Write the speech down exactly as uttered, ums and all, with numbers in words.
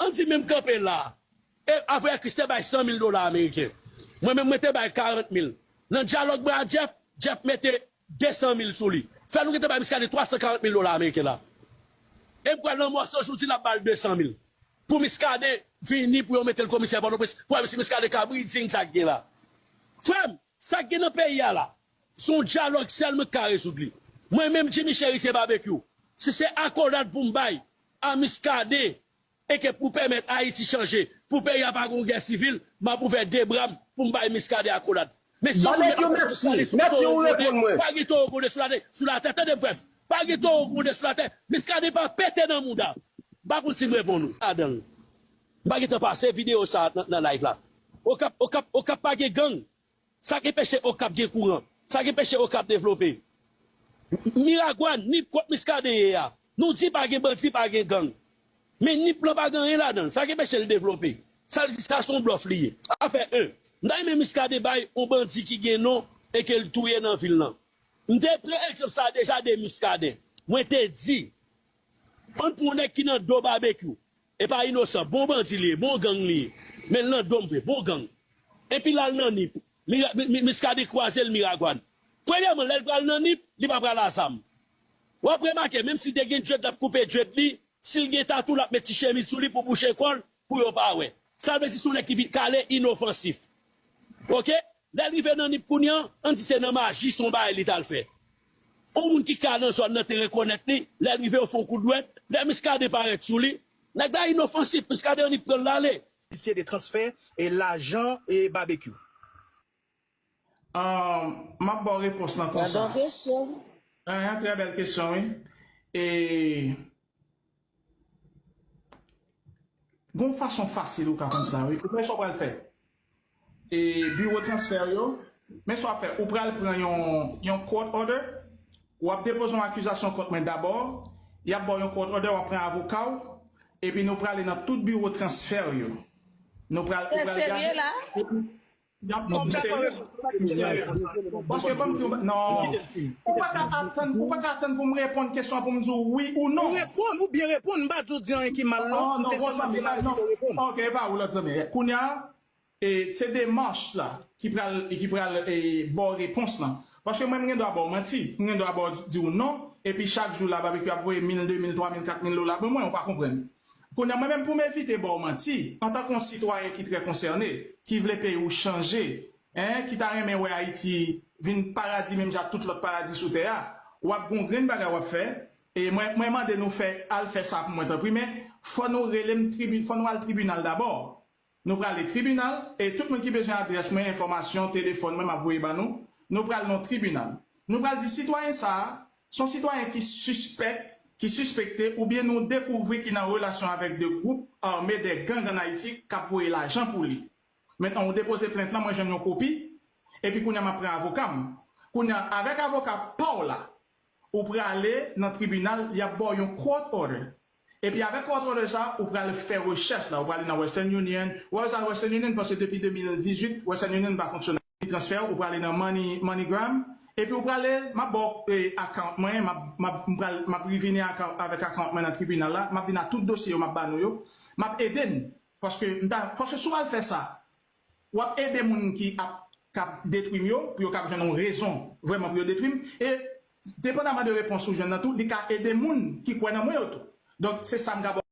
Ann di menm kanpe la. E Avoye Kris te bay san mil dola ameriken. Mwen menm mwen te bay karant mil. Nan dyalòg mwen a Jeff, Jeff mete de san mil sou li. Fè nou gentan bay Miskaden twa san karant mil dola ameriken la. E m pral nan mòso jou di l ap ba l de san mil. Pou Miskaden vini pou yo mete l komisè Pòtoprens, pou wè si Miskaden ka bridging sa k gen la. Frè m, sa k gen nan peyi a la, se yon dyalòg sèlman k ka rezoud li. Mwen menm Jimmy Cherizier Barbecue, si se akolad pou m bay a Miskaden, e ke pou pèmèt Ayiti chanje, pou peyi a pa gon gè sivil, m ap ouvè de bra m pou m bay Miskaden akolad. Men si yon moun Barbecue, mèsi. Mèsi, ou reponn mwen. Pa gen towo gwonde sou latè, sou latè, tande m frè m. Pa gen towo gwonde sou latè. Miskaden pa pete nan mouda. M pa konn si m reponn ou. Ladan l. M pa gentan pase videyo sa nan, nan live la. Okap, Okap, Okap pa gen gang. Sa k enpeche Okap gen kouran? Sa k enpeche Okap devlope? Miragwàn, Nip kot Miskaden ye a. Nou di pa gen bandi, pa gen gang. Men Nip lan pa gen anyen ladan l. Sa k enpeche l devlope? Sa l di sa se yon blòf li ye. Afè en. M ta renmen Miskaden bay yon bandi ki gen non e ke l touye nan vil lan. M te pran egzanp sa a deja de Miskaden. Mwen te di, ann pran yon nèg ki nan do Babekyou. E pa inosan, bon bandi li ye, bon gang li ye. Men l nan do m vre, bon gang. Epi l al nan Nip. Mira, mi, mi, Miskaden kwaze l Miragwàn. Premyèman, lè l pral nan Nip, li pa pral a zam. W ap remake, menm si te gen dread, l ap koupe dread li. Si l gen tatou, l ap met ti chemiz sou li pou bouche kò l, pou yo pa wè. Sa vle di se yon nèg ki vin kale, inofansif. Oke? Lè l rive nan Nip kounye a, ann di se nan maji, se yon bagay li t al fè. Yon moun ki ka nan zòn nan te rekonèt li, lè l rive yo fè yon kout dwèt, lè Miskaden parèt sou li, nèg la inofansif, Miskaden annik pran l ale. Bénéficier des transferts et l'argent et Barbecue. Ah, m ap ba w repons lan konsa. Gadon kesyon. Ah, yon trè bèl kesyon, wi. E gon fason fasil ou ka konn sa, wi. Ou konn sa w pral fè. E biwo transfè yo, men sa w ap fè, ou pral pran yon, yon court order, w ap depoze yon akizasyon kont mwen dabò, y ap ba w yon court order, w ap pran avoka w, epi nou prale nan tout biwo transfè yo. Nou pral, ou pral gade. Serye la? Epi, y ap, non, m serye. M serye. Paske ban m di w, non. Ou pa ka atann, ou pa ka atann pou m reponn kesyon an pou m di w wi ou non. Ou reponn, ou byen reponn, m pa di w di anyen ki mal non. Non, non, bon, zanmi, non. Ok, e pa ou lòt zanmi. Kounye a, e, se demach la ki pral, ki pral, e, ba w repons lan. Paske mwen, m gen dwa ba w manti, m gen dwa ba w di w non, epi chak jou la, Babekyou ap voye mil, de mil, twa mil, kat mil dola. Mwen, mwen, ou pa konprann. Kounye a, mwen menm, pou m evite ba w manti, antanke yon sitwayen ki trè konsène, ki vle peyi w chanje, en, ki ta renmen wè Ayiti vin paradi menm jan ak tout lòt paradi sou tè a, w ap gon grenn bagay w ap fè, e mwen, mwen mande nou fè, al fè sa pou mwen, tanpri, men fò nou rele m tribi-, fò nou al tribinal dabò. Nou prale tribinal, e tout moun ki bezwen adrès mwen, enfòmasyon, telefòn mwen, m ap voye ba nou. Nou pral nan tribinal. Nou pral di sitwayen sa a, se yon sitwayen ki sispèk, ki sispekte, oubyen nou dekouvri ki nan relasyon avèk de gwoup ame, de gang ann Ayiti, k ap voye lajan pou li. Mentnan, ou depoze plent lan, mwen jwenn yon kopi, epi kounye a m ap pran avoka m. Kounye a, avèk avoka pa w la, ou prale nan tribinal, y ap ba w yon court order. Epi avèk court order sa, ou pral fè rechèch la, ou prale nan Western Union. Ou wè sa Western Union, paske depi de mil dizuit, Western Union pa fonksyone. Transfè, ou prale nan Money, MoneyGram, epi ou prale, m ap ba w, e, account mwen, m ap, m ap, m pral, m ap revini account, avèk account mwen nan tribinal la, m ap vin ak tout dosye yo, m ap ba nou yo, m ap ede n, paske m ta, paske si w al fè sa, w ap ede moun ki ap, k ap detwi m yo, pou yo kab jwenn yon rezon vrèman pou yo detwi m. E depandaman de repons ou jwenn nan tou, li ka ede moun ki kwè nan mwen yo tou. Donk, se sa m ka ba w.